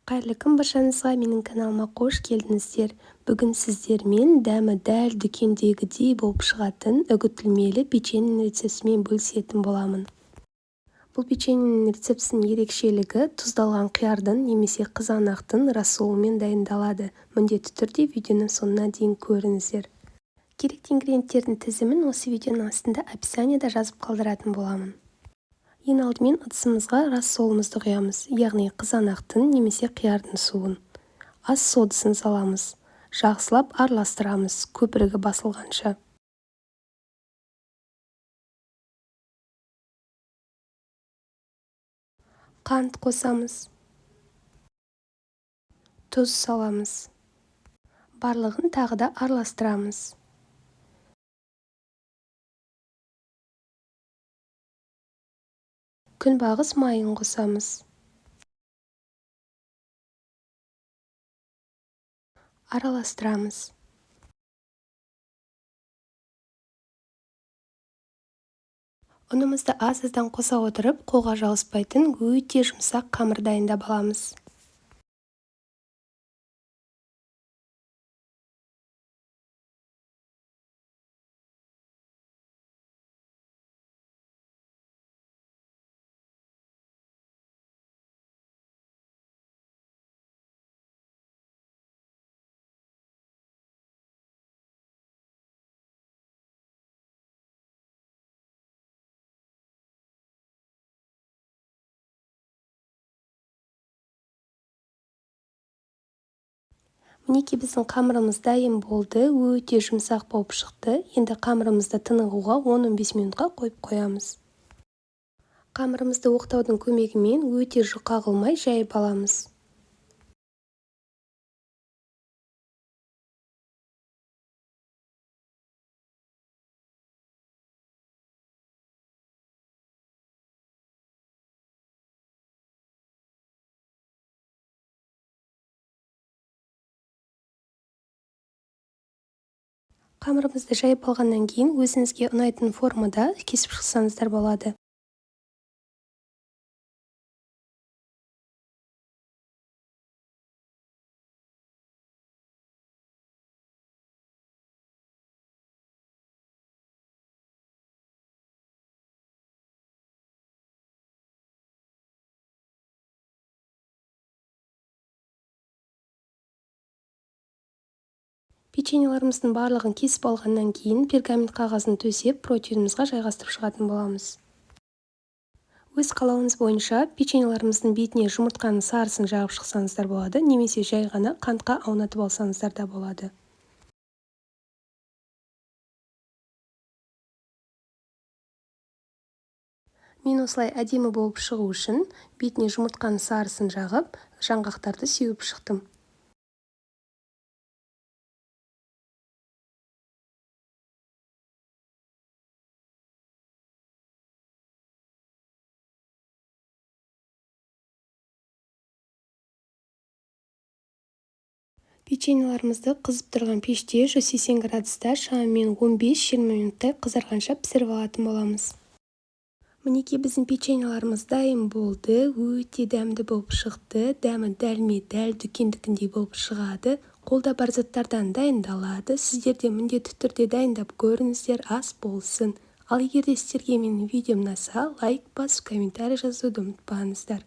Қайырлы күн баршаңызға! Менің каналыма қош келдіңіздер! Бүгін сіздермен дәмі дәл дүкендегідей болып шығатын үгітілмелі печеньенің рецептісімен бөлісетін боламын. Бұл печеньенің рецептісінің ерекшелігі тұздалған қиярдың немесе қызанақтың рассолымен дайындалады. Міндетті түрде видеоның соңына дейін көріңіздер. Керекті ингредиенттердің тізімін осы видеоның астында описанияда жазып қалдыратын боламын. Ең алдымен ыдысымызға рассолымызды құямыз, яғни қызанақтың немесе қиярдың суын. Ас содасын саламыз. Жақсылап араластырамыз, көпірігі басылғанша. Қант қосамыз. Тұз саламыз. Барлығын тағы да араластырамыз. Күнбағыс майын қосамыз. Араластырамыз. Ұнымызды аз-аздан қоса отырып, қолға жабыспайтын өте жұмсақ қамыр дайындап аламыз. Мінекей, біздің қамырымыз дайын болды, өте жұмсақ болып шықты. Енді қамырымызды тынығуға 10-15 минутқа қойып қоямыз. Қамырымызды оқтаудың көмегімен өте жұқа қылмай жайып аламыз. Қамырымызды жайып алғаннан кейін өзіңізге ұнайтын формада кесіп шықсаңыздар болады. Печеньелеріміздің барлығын кесіп алғаннан кейін пергамент қағазын төсеп, противенімізге жайғастырып шығатын боламыз. Өз қалауыңыз бойынша печеньелеріміздің бетіне жұмыртқаның сарысын жағып шықсаңыздар болады, немесе жай ғана қантқа аунатып алсаңыздар да болады. Мен осылай әдемі болып шығу үшін бетіне жұмыртқаның сарысын жағып, жаңғақтарды сеуіп шықтым. Печеньелерімізді қызып тұрған пеште 180 градуста шамамен 15-20 минуттай қызарғанша пісіріп алатын боламыз. Мінекей, біздің печеньелеріміз дайын болды, өте дәмді болып шықты, дәмі дәлме-дәл дүкендікіндей болып шығады. Қолда бар заттардан дайындалады. Сіздер де міндетті түрде дайындап көріңіздер, ас болсын. Ал егер де сіздерге менің видеом ұнаса, лайк басып, комментарий жазуды ұмытпаңыздар.